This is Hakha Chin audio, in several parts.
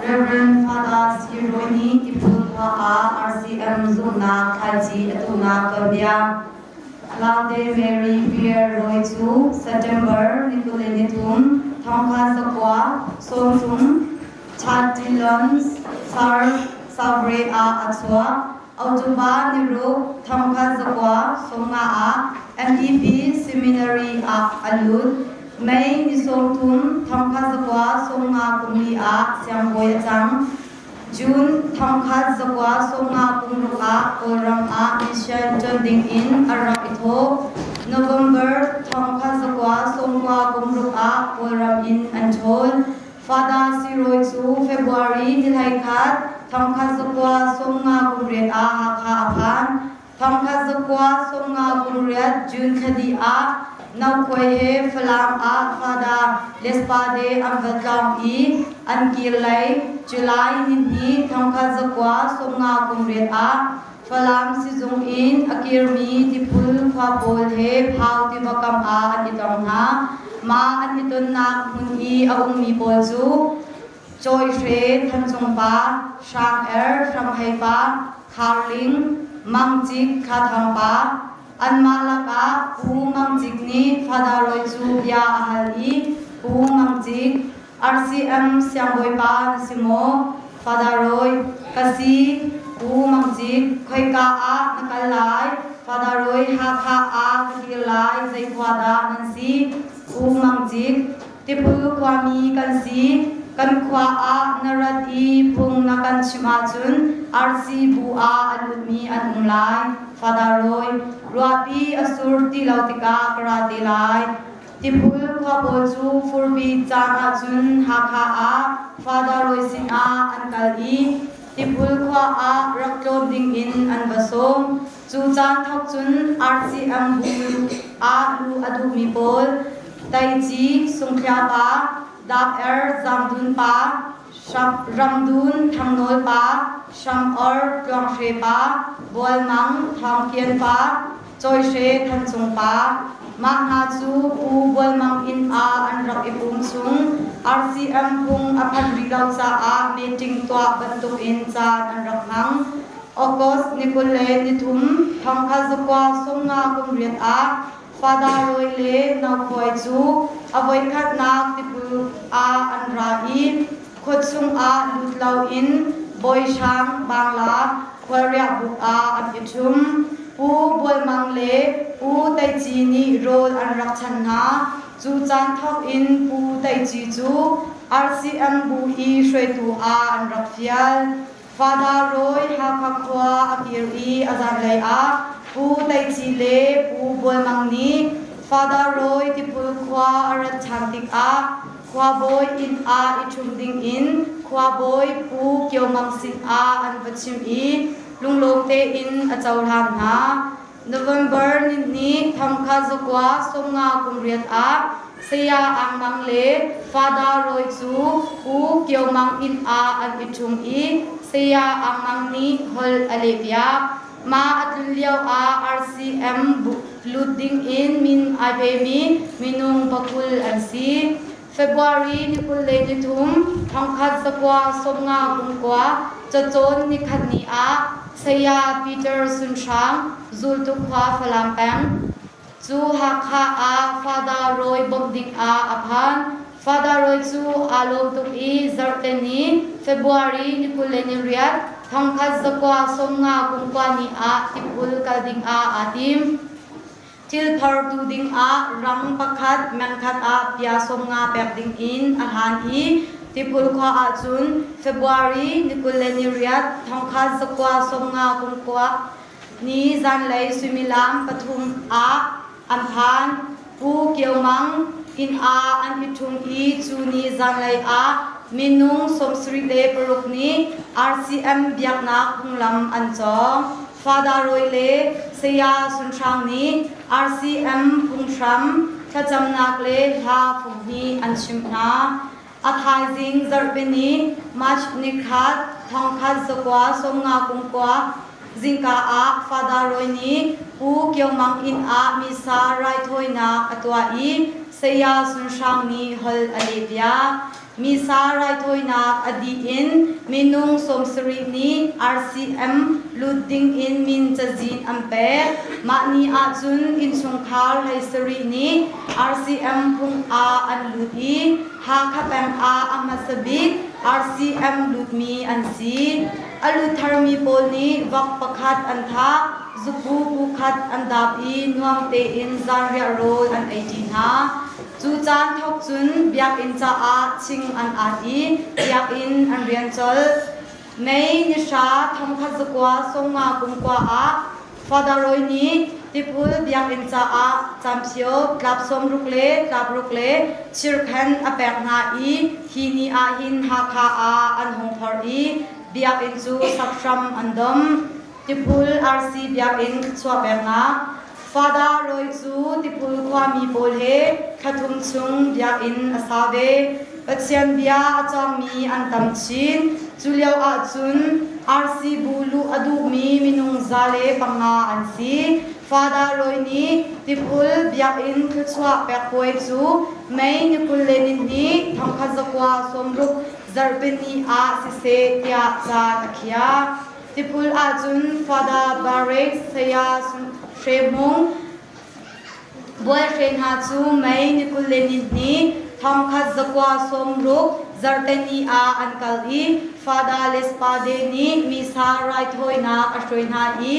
Rev. Father Siroy nih Tiphul khua ah RCM zumhnak thlaici a tuhnak tuanbia. Laude Mary Pierre Roy cu September ni 23, 1930 Chatillon Sur ah a chuak. October ni ruk 1950 ah MEP Seminary ah a lut. May ni 30, 1950 kum li ah siangbawi a cang. June 1956 ah Kawlram ah mission ṭuan dingin a rak i thawh. November 1956 ah Kawlram in an ṭhawl. Father Siroy cu February ni 11, 1958 ah Hakha a phan. 1958 June thla dih ah Nokhuai he Falam ah Father Lespade an va tlawng i an kir lei July nihnih 1958 ah Falam sizung in a kirmi Tiphul khua pawl he Phau tiva kam ah an i tong hna. Mah an i tonnak hmun i a ummi pawl cu Cawi Hre, Than Cung Pa, Hrang Er, Hram Hei Pa, Khar Ling, Mang Cik, Thla Thang Pa. Anmah lakah Pu Mang Cik nih Father Roy cu bia a hal i Pu Mang Cik, RCM siangbawipa na si maw? Father Roy, ka si. Pu Mang Cik, khoika ah na kal lai? Father Roy, Hakha ah ka kir lai. Zei khua dah nan si? Pu Mang Cik, Tiphul khuami kan si. Kan khua ah na rat i phung na kan chimh ahcun RC bu ah a lutmi an um lai. Father Roy, ruahpi a sur ti lo tikah ka ra te lai. Tiphul khua pawl cu furpi caan ahcun Hakha ah Father Roy sinah an kal i Tiphul khua ah rak tlawn dingin an va sawm. Cu caan thawk cun RCM bu ah luh a duhmi pawl Taici, Sungthlia pa, Dak Er Zamdun pa, Ramdun Thangnawl pa, Hramor Tluanghre pa, Bualmang Thawngkian pa, Cawihre Thancung pa, mah hna cu Pu Bualmang inn ah an rak i pum chung. RCM phung a phanh rih lo caah meeting tuah bantukin caan an rak hmang. August ni 23, 1958 ah Father Roy le Naukhuai cu a voikhatnak Tiphul ah an ra i khuachung ah lut loin Bawihrang Bangla khualriahbuk ah an i ṭhum. Pu Bual Mang le Pu Tei Ci nih rawl an rak chan hna. Cu caan thawk in Pu Tei Ci cu RCM bu i hruaitu ah an rak fial. Father Roy Hakha khua a kir i a zanlei ah Pu Tei Ci le Pu Bual Mang nih Father Roy Tiphul khua a rat ṭhan tikah khuabawi inn ah i ṭhum dingin khuabawi Pu Kio Mang sinah an va chimh i lunglawm tein a cohlan hna. November nihnih 1958 ah Saya Ang Mang le Father Roy cu Pu Kio Mang inn ah an i ṭhum i Saya Ang Mang nih holh a lehpiak. Mah a tlun lio ah RCM lut ding in min ai pemi minung pakul an si. February ni 23, 1959 cacawn nikhat ni ah Saya Peter Sun Hrang, Zultu khua Falam peng, cu Hakha ah Father Roy bawmh ding ah a phan. Father Roy cu aa lawm tuk i zarhte ni February ni 28, 1959 ni ah Tiphul kal ding ah aa tim. Thil phartu ding ah rang pakhat mengkhat ah pia 50 pek ding in a hlan i Tiphul khua ahcun February ni 28, 1959 ni zanlei suimilam 3 ah an phan. Pu Kio Mang inn ah an i ṭhum i cu ni zanlei ah minung 76 nih RCM biaknak phunglam an cawng. Father Roy le Saya Sun Hrang nih RCM phunghram thlacamnak le hla fung an chimh hna. A thaizing zarhpini March nikhat 1959 zingka ah Father Roy nih Pu Kio Mang inn ah Misa raithawinak a tuah i Saya Sun Hrang nih holh a lehpiak. Misa raithawinak a dih in minung 70 nih RCM lut ding in min cazin an pek. Mah ni ahcun innchungkhar 17 nih RCM phung ah an lut i Hakha peng ah a hmasa bik RCM lutmi an si. A lut tharmi pawl nih vok pakhat an thah, zupu bu khat an dap i nuam tein zanriah rawl an eiṭi hna. Cu caan thawk cun biakinn caah thing an at i biakinn an rian colh. May ni hra 1950 kum kua ah Father Roy nih Tiphul biakinn caah camphio tlap 60 le tlap ruk le chirkhen a pek hna i hi ni ah hin Hakha ah an hung phorh i biakinn cu sak hram an dom. Tiphul RC biakinn thluachuah peknak Father Roy cu Tiphul khuami pawl he thla thum chung biakinn a sa ve. Pathian bia a cawngmi an tam chin. Cu lio ahcun RC bu luh a duhmi minung 105 an si. Father Roy nih Tiphul biakinn thluachuah pek puai cu May ni 22 1960 zarhpini ah siseh tiah caan a khiah. Tiphul ahcun Father Barrett saya Hre Hmung Bual Hre hna cu May ni 22 1960 zarhteni ah an kal i Father Lespade nih Misa raithawinak a hruai hna i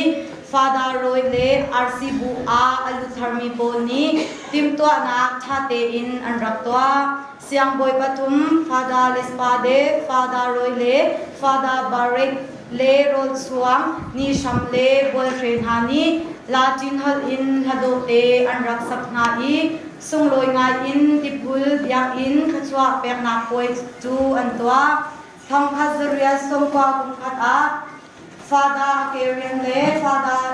Father Roy le RC bu ah a lut tharmi pawl nih timhtuahnak ṭha tein an rak tuah. Siangbawi pathum Father Lespade, Father Roy le Father Barrett le rawlchuang Nihram le Bualhre hna nih Latin holh in hladawh te an rak sak hna i sunglawi ngai in Tiphul biakinn thluachuah peknak puai cu an tuah. 1990 kum khat ah Father Kerian le Father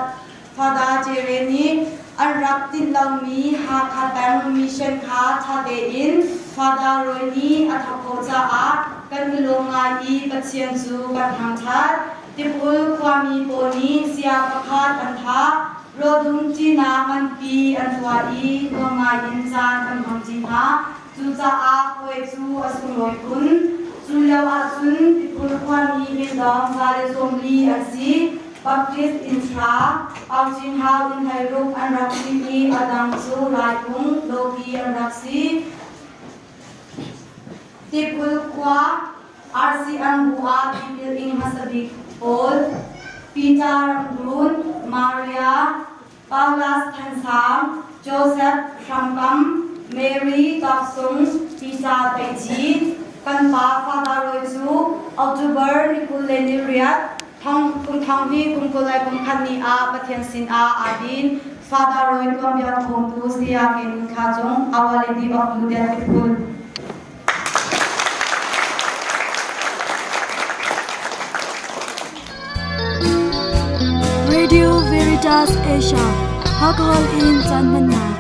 Father Jere nih an rak tinh lomi Hakha peng mission kha ṭha tein Father Roy nih a thawk khawh caah kan i lawm ngai i Pathian cu kan thangṭhat. Tiphul khuami pawl nih sia pakhat an thah, rawldum ṭinak nganpi an tuah i nuam ngai in caan an hmangṭi hna. Cucaah puai cu a sunglawi khun. Cu lio ahcun Tiphul khuami mindawng 140 an si. Baptist inn hra, Paucin hau inn 16 an rak si i a dang cu Laiphung, Lawki an rak si. Tiphul khua RCM bu ah tipil ing hmasa bik pawl Peter Ramdun, Maria, Paulas Thansang, Joseph Hramkam, Mary Tawksung, Peter Teici, kan pa Father Roy cu October ni 28, thong kum thong hi kum 21 ni ah Pathian sin ah aa din. Father Roy tuanbia thawngtu Saya Ke Thla Cung, Our Lady of Lourdes Tiphul. Radio Veritas Asia, Hakahol in caan hmannak.